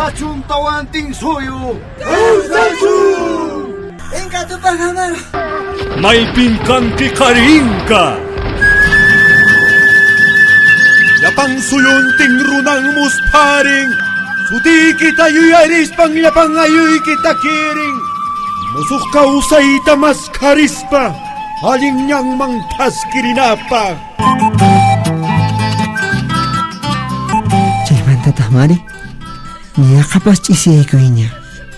Kawsachun Tawantinsuyu! Kawsachun! Inka Tupac Amaru! Maypin kanki qarinka? Llapan suyuntin runan muspharin, sutiykita yuyarispan llapan ayuykita kirin. Musuq kawsayta maskharispa, allin ñanman thaskirinapaq. Chaymantataq mari, ñaqapas ch'isiyaykuyña.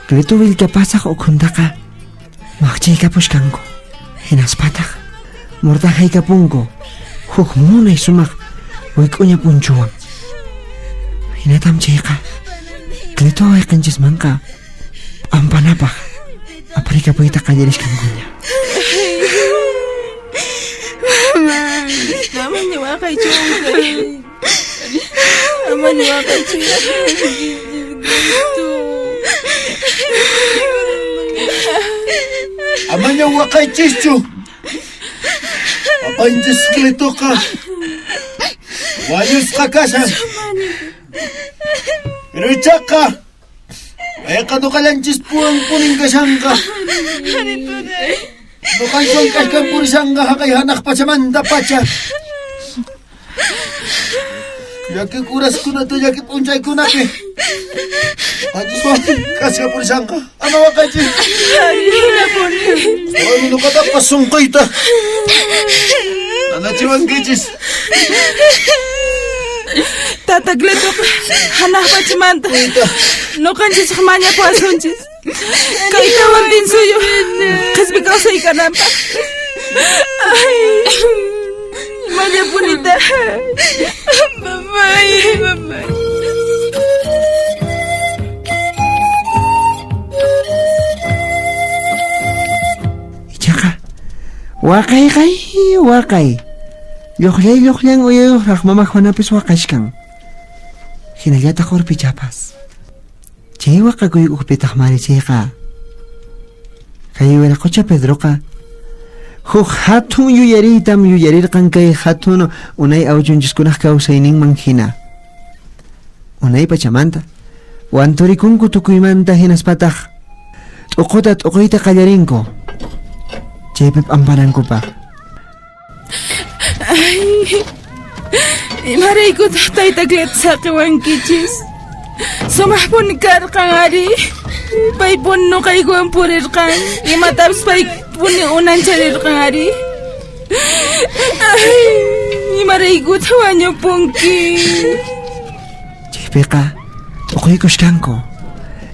Cleto Vilcapasaq ukhuntaqa maqchaykapushkanku. Hinaspataq murtahaykapunku huk munay sumaq wik'uña punchuwan. Hinatam chayqa Cleto wayqinchismanqa p'ampanapaq aparikapuyta qallarishkankuña. Amaña waqaychu. Amaña waqaychu. Amaña waqaychischu. Papanchis Cletoqa wañusqa kashan. Pero ichaqa payqa noqallanchis puwan punin kashanqa. Noqanchwan kashkan purishanqa haqay hanaq pachamanta pacha. Llaki kuraskunata llaki p'unchaykunapi qanchiswan kasqa purishanqa. Ama waqaychis. Waymi noqatapas sunquyta nanachiwankichis. Tata Cletoqa hanaq pachamanta noqanchisqa mañapuwasunchis. Kay Tawantinsuyu qhispi kawsay kananpaq. Ay, mañapunita. Mamay, mamay. Ichaqa waqayqay waqay lluqllay lluqllan uyayuqraq mama Juanapis waqashkan. Hinallataq urpichapas. Chay waqakuy ukhupitaq mari chayqa kay wiraqocha Pedroqa huk hatun yuyariytam yuyarirqan kay hatun unay awchunchiskunaq kawsayninman hina. Unay pachamanta wanturikunku tukuymanta hinaspataq t'uquta t'uquyta qallarinku chaypi p'ampanankupaq. Ay, imaraykutaq tayta Cleto saqiwankichis? Sumaqpuni karqan ari. Paypuni noqaykuwan purirqan. Imatapis paypuni unancharirqan ari. Ay, imaraykutaq wañupunki? Chaypiqa t'uquykushkanku.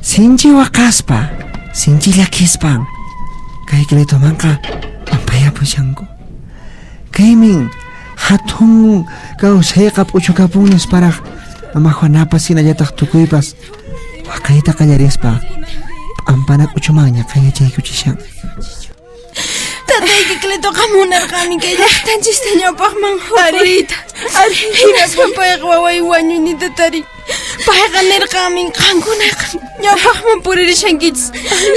Sinchi waqaspa, sinchi llakispan kay Cletomanqa p'ampayapushanku. Kaymin hatun kawsayqa p'uchukapun nisparaq mama Juanapas hinallataq tukuypas waqayta qallarispa p'ampana k'uchumanña qayachaykuchishan. Tatayki Cletoqa munarqanmi kay llaqtanchista ñawpaqman hurquyta. Hinaspa payqa waway wañuyninta tarin. Payqa nirqanmi qankunaqa ñawpaqman puririshankichis.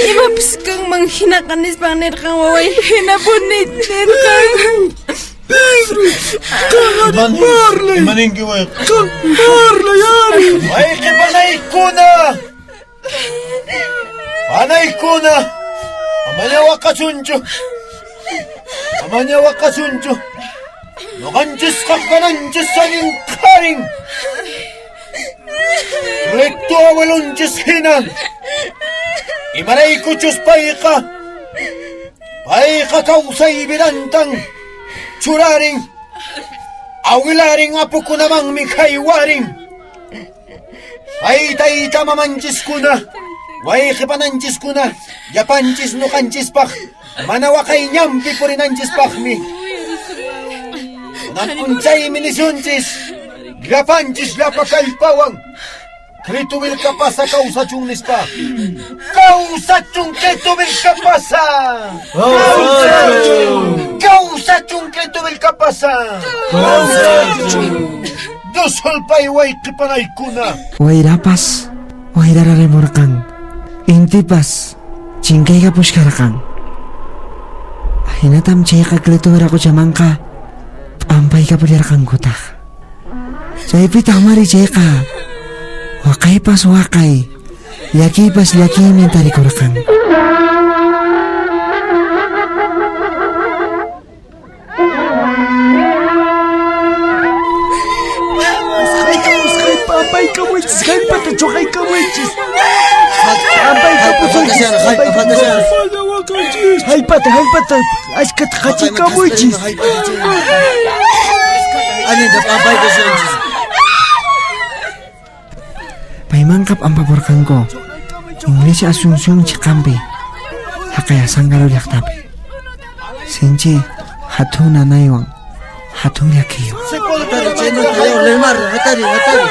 Imapas kanman hinaqa nispan nirqan waway. Hinapuni nirqan. Pedro, qan parlay. Imaninki wayqi? Qan parlay ari. Wayqi panaykuna. Panaykuna. Amaña waqachunchu. Amaña waqachunchu. Noqanchisqa kananchis allin qharin. Recto abuelonchis hina. Imaraykuchus payqa. Payqa kawsay vidantan churarin. Awilarin apukunamanmi haywarin. Ay tayta mamanchiskuna, wayqi pananchiskuna, llapanchis noqanchispaq, mana waqay ñanpi purinanchispaqmi. Kunan p'unchaymi nisunchis, llapanchis llapa kallpawan, Cleto Vilcapasa kawsachun nispa. Kawsachun Cleto Vilcapasa! Kawsachun! Kawsachun Cleto Vilcapasa! Kawsachun! Dios sulpay wayqi panaykuna. Wayrapas wayrararimurqan, intipas chinkaykapushkarqan. Ahinatam chayqa Cleto wiraqochamanqa Llakiypas llakiymi tarikurqan. Usqhay p'ampaykamuychis, hallp'ata chuqaykamuychis. P'ampaykapusunchis. Hallp'ata, hallp'ata ashkata qachikamuychis. Allinta p'ampaykasunchis. Paymanqa p'ampapurqanku Iglesia Asunción chiqanpi, haqay Azángaro llaqtapi. Sinchi hatun nanaywan, hatun llakiywan. Hatari, chaymanta, Leonardo, hatari, hatari.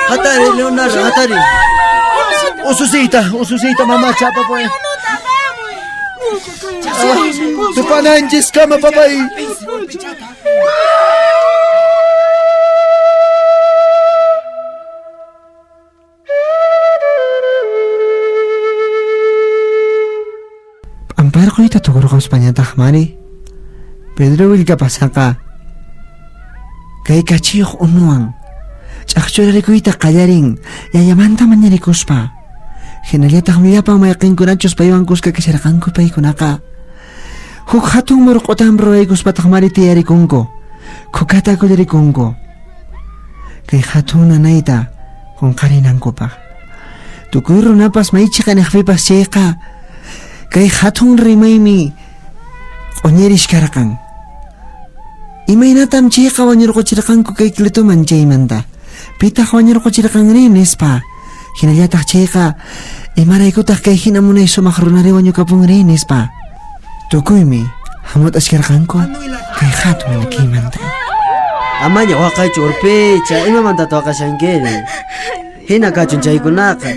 Hatari, Leonardo, hatari. Ususiyta, ususiyta mamacha apapuy. Tupananchis kama papay. P'amparquyta tukurquspañataq mari, Pedro Willkapasaqa kay kachiyuq unuwan ch'aqchurarikuyta qallarin yayamanta mañarikuspa. Hinallataq llapan mayqinkunachus paywan kuska kasharqanku paykunaqa huk hatun murq'utam ruwaykuspataq mari tiyarikunku, kukata kullarikunku kay hatun nanayta qunqarinankupaq. Tukuy runapas may chiqaniqpipas chayqa kay hatun rimaymi q'uñirish karqan. Imaynatam chayqa wañurquchirqanku kay Cletoman chaymanta. Pitaq wañurquchirqanri nispa. Hinallataq chayqa imaraykutaq kay hina munay sumaq runari wañukapunri nispa. Tukuymi hamut'achkarqanku kay hatun llakiymanta. Amaña waqaychu urpicha, imamantataq waqashankiri? Hina kachun chaykunaqa.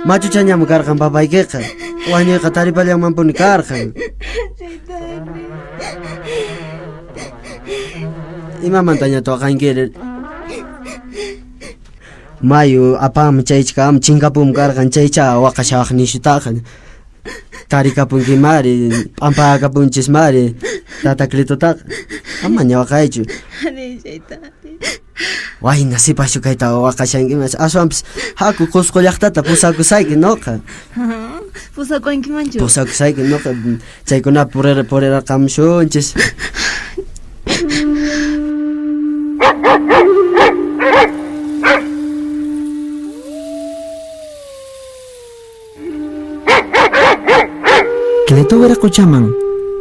Machuchañam karqan papaykiqa. Wañuyqa taripallanmanpuni karqan. Imamantañataq waqankiri? Mayu apam chaychikam chinkapum karqan chaycha waqashawaq nishutaqa. Tarikapunki mari, p'ampakapunchis mari, tata Cletotaqa. Amaña waqaychu. Wayna sipaschu kayta waqashanki aswanpis haku Qusqu llaqtata pusakusayki noqa. Pusakuankimanchu? Pusakusayki noqa chaykuna puriraqamusunchis. Cleto wiraqochaman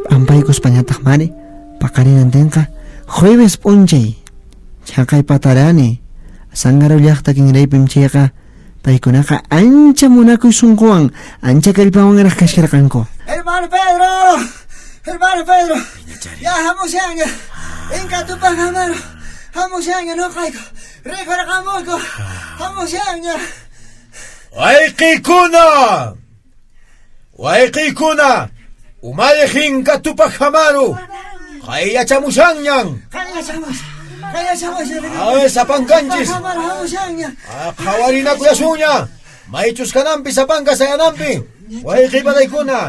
p'ampaykuspañataq mari paqarinantinqa jueves p'unchay chhaqay patarani Azángaro llaqta kinraypim chayqa paykunaqa ancha munakuy sunquwan ancha kallpawanraq kashkarqanku. Hermano Pedro, hermano Pedro, ya hamushanña, Inca Tupac Amaru, hamushanña noqayku, rikurqamuyku, hamushanña. Wayqikuna, wayqikuna, umalliq Inca Tupac Amaru, qayllachamushanñan. Qayllachamushan, qayllachamushan. Ay, sapankanchis. Tupac Amaru hamushanña. Qhawarinakuyasunña, maychus kananpi sapanka sayananpi, wayqipanaykuna.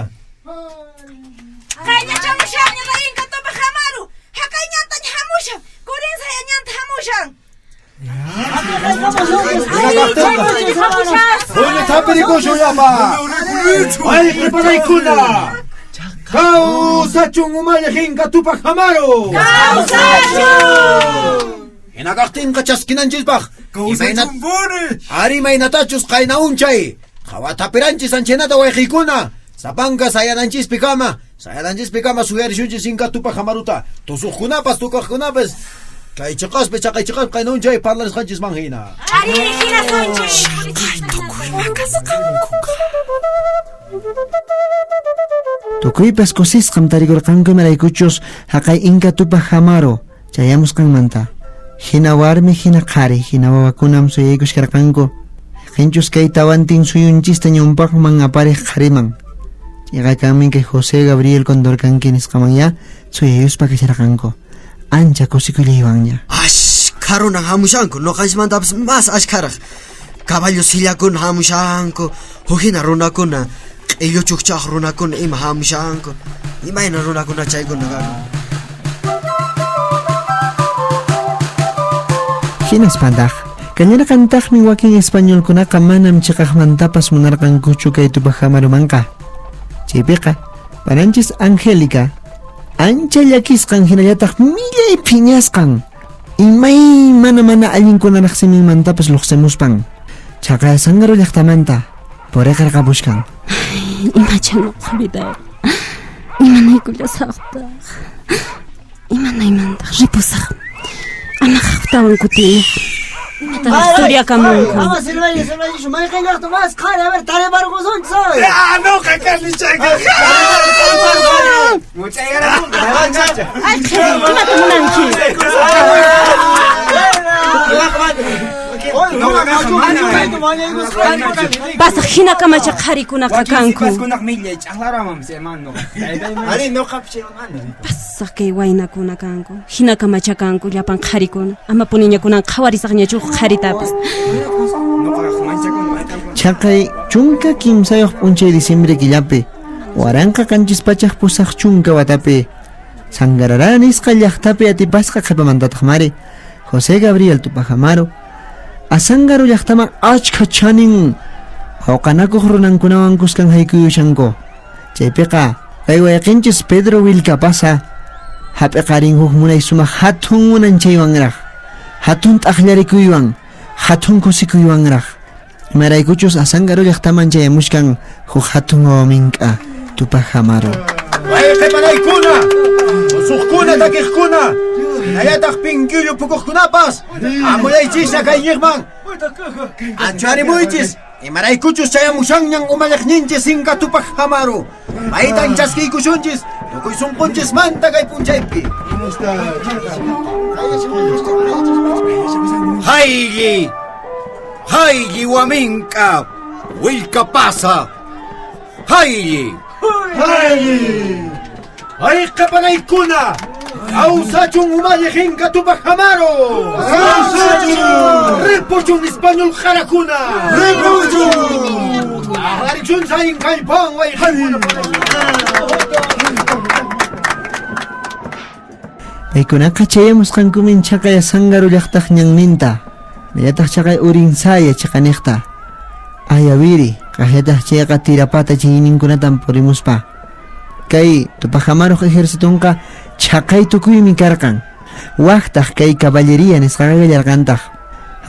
Qayllachamushanña Inca Tupac Amaru, haqayñantaña hamushan, kurin sayañanta hamushan. Huñu thapirikusun llapa. Wayqipanaykuna. Kawsachun umalliq Inca Tupac Amaru. Kawsachun. Hinakaqtinqa chaskinanchispaq. Ari imaynatachus qayna unchay. Qhawatapiranchis anchanata wayqiykuna. Sapanka sayananchispikama, sayananchispikama suyarishunchis Inca Tupac Amaruta. Tusuqkunapas, tukaqkunapas. Kay chiqaspi, chaqay chiqaspi qayna unchay parlarisqanchisman hina. Ari hinasunchis. Tukuypas kusisqam tarikurqanku imaraykuchus haqay Inca Tupac Amaru chayamusqanmanta. Hina warmi, hina qhari, hina wawakunam suyaykushkarqanku. Qinchus kay tawantin suyunchista ñawpaqman apariq qhariman. Chayqa kanmi kay José Gabriel Condorcanqui nisqaman ya suyayuspa kasharqanku. Ancha kusikuyllawanña. Ashkha runan hamushanku, noqanchmantapas mas ashkharaq. Caballo sillakuna hamushanku, huk hina runakuna, q'illu chukchaq runakuna ima hamushanku. Imayna runakuna chaykuna karqan. Hinaspantaq Kallarqantaqmi wakin españolkunaqa manam chiqaqmantapas munarqankuchu kay Tupac Amarumanqa. Chaypiqa pananchis Angélica ancha llakisqan hinallataq millay phiñasqan imaymana mana allinkunaraq siminmantapas lluqsimuspan chaqay Azángaro llaqtamanta puriqarqapuchkan. Imacha nuqa vidayqa imanaykullasaqtaq imanaymantaq ripusaq ama haqtawan kutimuq imataraq suriakamunku. Ama sirvaya sirvaya mayqin llaqta mas qhari a ver tariparqusunchis. Ah, noqa kanichayqa. Ay, imata munanki? Pasaq hina kamacha qharikunaqa kanku. Pasaq kay waynakuna kanku. Hina kamacha kanku llapan qharikuna. Ama puniñakunan qhawarisaqñachu huk qharitapas. Chaqay 13 p'unchay diciembre killapi 1780 watapi Sangarará nisqa llaqtapi atipasqa qhipamantataq mari José Gabriel Tupac Amaru Azángaro llaqtaman achkha chanin awqanakuq runankunawan kuskan haykuyushanku. Chaypiqa kay wayqinchis Pedro Vilcapasa hap'iqarin huk munay sumaq hatun munanchaywanraq, hatun t'aqllarikuywan, hatun kusikuywanraq. Imaraykuchus Azángaro llaqtaman chayamushkan huk hatun wawamink'a Tupac Amaru. Wayqipanaykuna, musuqkuna takiqkuna, hinallataq pinkillu pukuqkunapas, amulaychislla kay ñiqman. Ancharimuychis, imaraykuchus chayamushanñan umalliqninchis Inka Tupac Amaru. Maytan chaskiykushunchis, tukuy sunqunchismanta kay p'unchaypi. Haylli, haylli waminka, Vilcapasa, haylli. Haylli. Ayqapanaykuna, kawsachun umalliq Inka Tupac Amaru. Kawsachun. Ripuchun español qarakuna. Ripuchun. Aqlarichun sayin kallpan wayqikuna. Paykunaqa chayamusqankumin chaqay Azángaro llaqtaq ñanninta, nallataq chaqay Urinsaya chiqaniqta. Ayawiri, qaqllataq chayqa Tirapata chayninkunatan purimuspa. Kay Tupac Amaruq ejercitonqa chaqay tukuymi karqan. Waqtaq kay caballería nisqaqa kallarqantaq.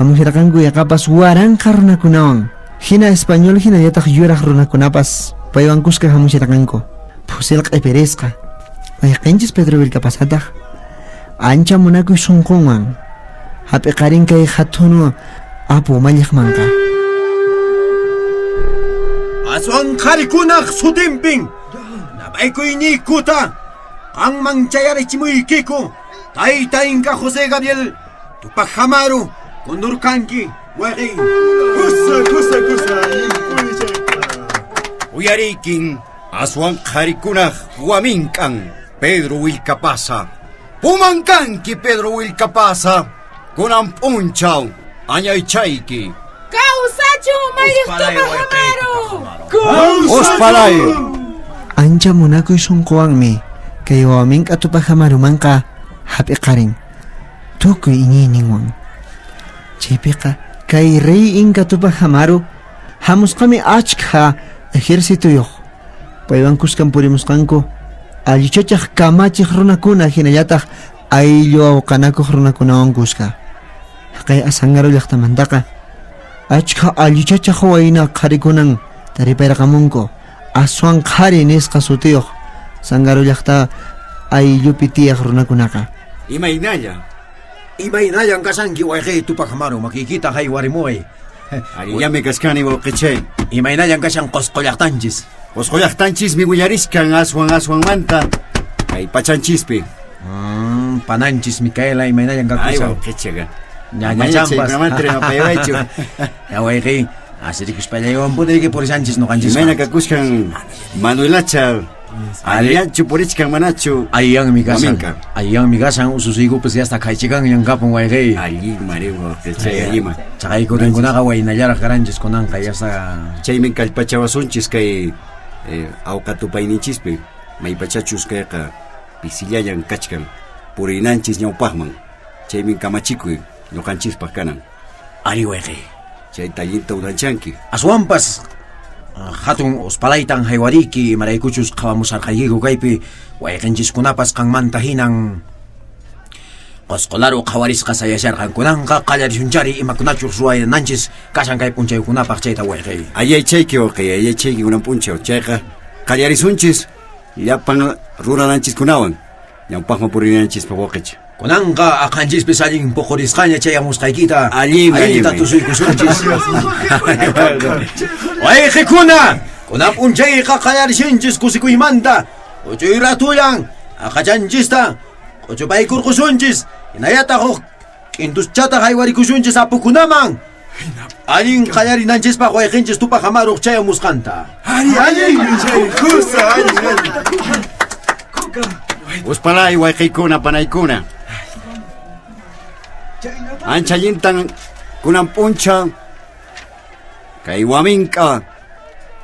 Hamusharqanku yaqapas waranqa runakunawan. Hina español hinallataq yuraq runakunapas paywan kuska hamusharqanku. Fusil q'ipirisqa. Wayqinchis Pedro Vilcapasataq ancha munakuy sunqunwan hap'iqarin kay hatun apu umalliqmanqa. Aswan qharikunaq sutinpin napaykuyñiykuta qanman chayarichimuykiku tayta Inka José Gabriel Tupac Amaru kundurkanki wayqiy. Kusa, kusa, kusa. Uyariykin aswan qharikunaq waminkan Pedro Vilcapasa. Pumankanki Pedro Vilcapasa. Kunan p'unchaw añaychayki. Kawsachun umalliq Tupac Amaru. Uspalay. Ancha munakuy sunquwanmi kay wamink'a Tupac Amarumanqa hap'iqarin tukuy iñiyninwan. Chaypiqa kay rey Inka Tupac Amaru hamusqami achkha ejercitoyuq. Paywan kuskan purimusqanku allichachaq kamachiq runakuna hinallataq ayllu awqanakuq runakunawan kuska. Haqay Azángaro llaqtamantaqa achkha allichachaq wayna qharikunan taripayarqamunku aswan qhari nisqa sutiyuq Azángaro llaqta ayllupi tiyaq runakunaqa. Imaynalla. Imaynallan kashanki wayqiy Tupac Amaru makiykita haywarimuway. Allillami kashkani wawqichay. Imaynallan kashan Qosqo llaqtanchis. Qosqo llaqtanchismi willariskan aswan aswanmanta kay pachanchispi. Pananchis Micaela imaynallan Ay kakushan. wawqichaqa. Ñañachampas. Chaykunamanta rimapayawaychu. Ya wayqiy, asirikuspallaywanpuni purishanchis noqanchis. Imayna kakuskan Manuelacha. Allianchu purichkan manachu. Allanmi kashan. Waminka. Allanmi kashan ususuykupas yasta kaychikanñan kapun wayqiy. Allin mari wawqichay allima. Chaqaykurinkunaqa waynallaraq karanchis kunanqa yasta. Chaymi kallpachawasunchis kay awqatupayninchispi maypachachus kayqa pisillallan kachkan purinanchis ñawpaqman. Chaymi kamachikuy ñuqanchispaq kanan. Ari wayqi. Chayta allinta unanchanki. Aswanpas hatun uspalaytan haywariyki imaraykuchus qhawamusharqaykiku kaypi wayqinchiskunapas qanmanta hinan Qosqolaru qhawarisqa sayasharqan kunanqa qallarishunchari imakunachus ruwayananchis kashan kay p'unchaykunapaq chayta wayqiy. Ayaychayki wayqiy, ayaychayki kunan p'unchaw. Chayqa qallarisunchis llapan rurananchiskunawan ñawpaqman purinanchispaq wayqicha. Kunanqa aqhanchispis allin puqurisqaña chayamusqaykita Allinmi, allinta allinmi. tusuykusunchis. Wayqikuna, kunan p'unchayqa qallarishinchis kusikuymanta. Uchuy ratullan aqhachanchista q'uchupaykurqusunchis, hinallataq huk k'intuschata haywarikusunchis apukunaman. Allin qallarinanchispaq wayqinchis Tupac Amaruq chayamusqanta. Ari, allinmi chay, kusa, allin, allin. Uspalay wayqiykuna, panaykuna. Ancha allintan kunan p'uncha kay waminka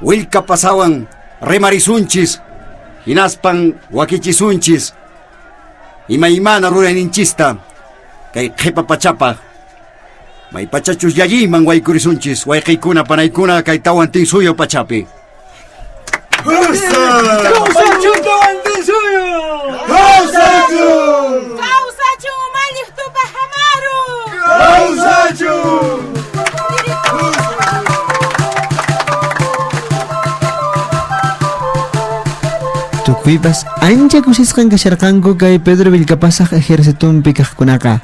willka pasawan rimarisunchis, hinaspan wakichisunchis imaymana rurayninchista kay qhipa pachapaq. May pachachus llalliyman waykurisunchis wayqiykuna, panaykuna kay Tawantinsuyu pachapi. Kawsachun Tawantinsuyu! Kawsachun! Kawsachun umalliq Tupac Amaru! Kawsachun! Tukuypas ancha kusisqan kasharqanku kay Pedro Vilcapasaq ejercitonpi kaqkunaqa.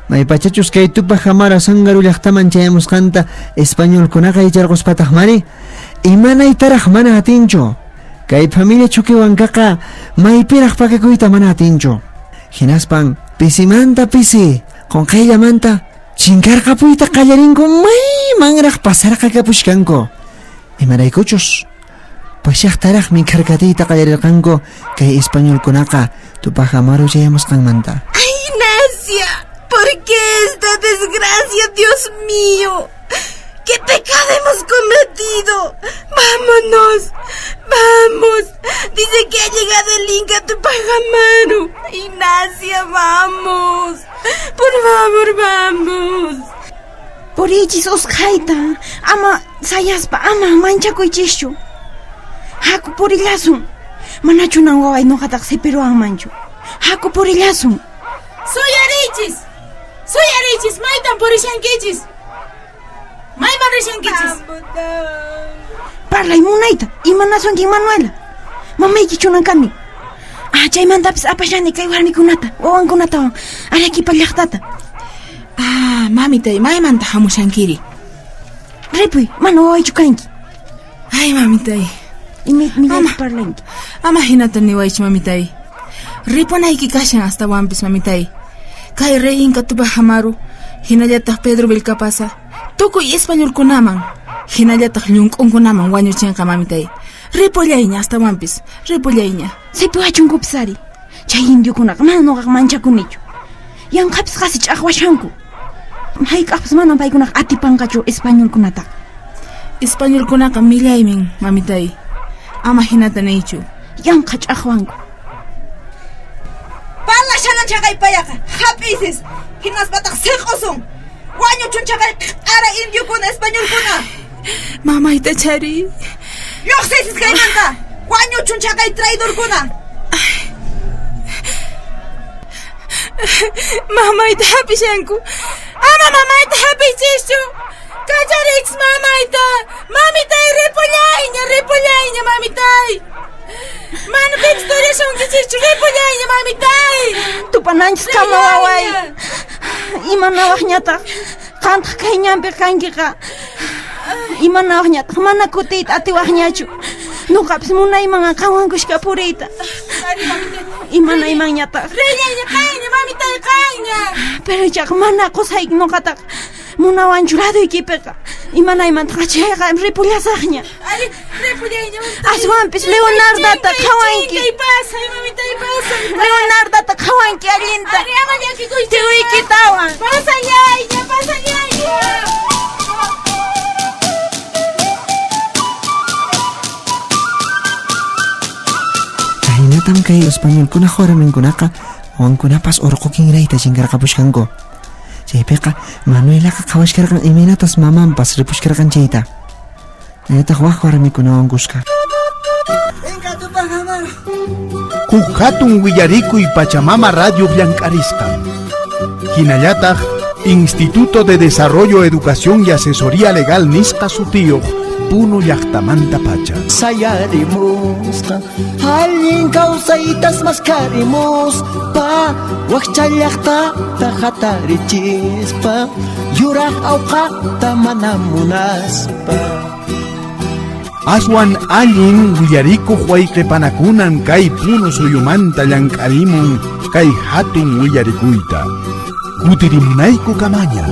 Maypachachus kay Tupac Amaru Asangaru llaqtaman chayamusqanta españolkunaqa yacharquspataq mari, imanaytaraq mana atinchu. Kay familia Chuquihuancaqa maypiraq pakakuyta mana atinchu. Hinaspan pisimanta pisi, qunqayllamanta chinkarqapuyta qallarinku maymanraq pasarqa kapuchkanku. Imaraykuchus pashaqtaraqmi kharkatiyta qallarirqanku kay españolkunaqa Tupac Amaru chayamusqanmanta. ¡Ay, Ignacia! ¿Por qué esta desgracia, Dios mío? ¿Qué pecado hemos cometido? ¡Vámonos! ¡Vamos! Dice que ha llegado el Inca Tupac Amaru. Ignacia, vamos. Por favor, vamos. Purichis usqhayta, ama sayaspa, ama manchakuychischu. Haku purillasun. Manachu nan waway noqataq sipiruwanmanchu. Haku purillasun. Suyarichis. Suyarichis, maytan purishankichis. Mayman rishankichis. Parlay munayta, imanasunki Manuela. Mamayki chunan kani. Ah, chaymantapis apashani kay warmikunata, wawankunatawan, Arequipa llaqtata. Ah, mamitay, maymanta hamushankiri? Ripuy, mana wawaychu kanki. Ay, mamitay. Millayta parlanki. Ama hinata niwaychu, mamitay. Ripunayki kashan astawanpis, mamitay. Kay rey Inca Tupac Amaru, hinallataq Pedro Vilcapasa, tukuy españolkunaman, hinallataq llunk'unkunaman wañuchinqa, mamitay. Ripullayña astawanpis, ripullayña. Sipiwachunkupis ari. Chay indiokunaqa mana noqaqa manchakunichu. Yanqapis qasi ch'aqwashanku. Hayk'aqpis manan paykunaqa atipanqachu españolkunataqa. Españolkunaqa millaymin, mamitay. Ama hinata niychu. Yanqa ch'aqwanku. Parlashanan chaqay payaqa, hap'isis, hinaspataq siq'usun. Wañuchun chaqay q'ara indiokuna, españolkuna. Mamayta chari. Lluqsisis kaymanta. Wañuchun chaqay traidorkuna. Mamayta hap'ishanku. Ama mamayta hap'ichischu. Kacharichis mamayta. Mamitay, ripullayña, ripullayña, mamitay. Mana pipis turiasunkichischu, ripullayña, mamitay. Tupananchis kama waway. Imanawaqñataq qantaq kay ñanpi kankiqa. Imanawaqñataq mana kutiyta atiwaqñachu. Nuqapis munayman qanwan kushka puriyta. Imanaymanñataq. Riyayña, qayña, mamitay, qayña. Pero ichaqa mana qusayki nuqataqa munawanchu laduykipiqa. Imanaymantaq chayqa ripullasaqña. Ari, ripullayña, mamitay. Aswanpis Leonardata qhawanki. Chinkay pasay, mamitay, pasay. Leonardata qhawanki allinta. Ari, ama llakikuychu. Tiwiykitawan. Pasallayña, pasallayña. Ahinatam kay españolkuna warminkunaqa wawankunapas urqu kinrayta chinkarqapushkanku. Chaypiqa Manuelaqa qhawashkarqan imaynatas mamanpas ripushkarqan chayta. Hinallataq wak warmikunawan kuska. Huk hatun willarikuy Pachamama Radio llank'arisqan. Hinallataq Instituto de Desarrollo, Educación y Asesoría Legal nisqa sutiyuq Puno llaqtamanta pacha. Sayarimusqa allin kawsaytas maskarimuspa wakcha llaqtata hatarichispa yuraq awqata mana munaspa. Aswan allin willarikuq wayqipanakunan kay Puno suyumanta llank'arimun kay hatun willarikuyta. Kutirimunayku kamaña.